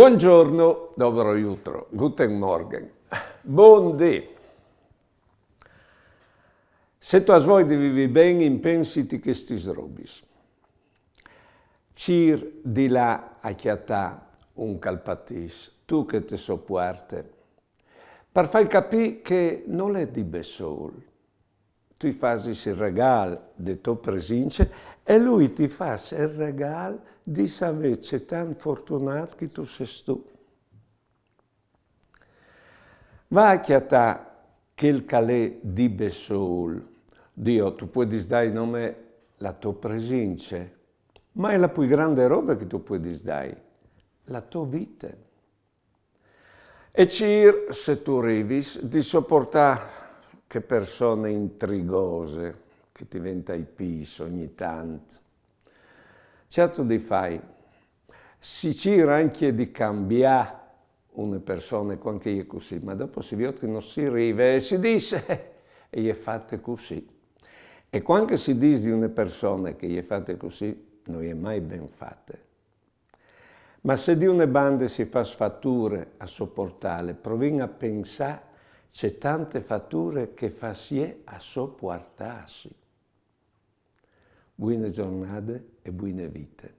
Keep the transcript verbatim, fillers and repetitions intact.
Buongiorno, dobro jutro, guten Morgen, bundì. Se tu âs voie di vivi ben, impensiti chestis robis. Cîr di lâ a cjatâ un che al patìs, tu che te sopuarte, par fâi capî che nol è di bessôl. Tu i fasis il regâl de tô presince e lui ti fâs il regâl di savê ce tant fortunât che tu sês tu. Va a cjatâ chel che al è di bessôl. Dio, tu puedis dâi nome la tô presince, ma e je la plui grande robe che tu puedis dâi, la tô vite. E cîr, se tu rivis, di soportâ chê persone intrigose che ti ven tai pîts ogni tant. Ce âstu di fâi? Si cîr ancje di cambiâ une persone cuant che e je cussì, ma dopo si viôt che no si rive e si dîs, eh, e je fate cussì. E cuant che si dîs di une persone che e je fate cussì, no je mai ben fate. Ma se di une bande si fâs fature a soportâle, provìn a pensâ ce tante fature che e fâs jê a sopuartâsi. Buine zornade e buine vite.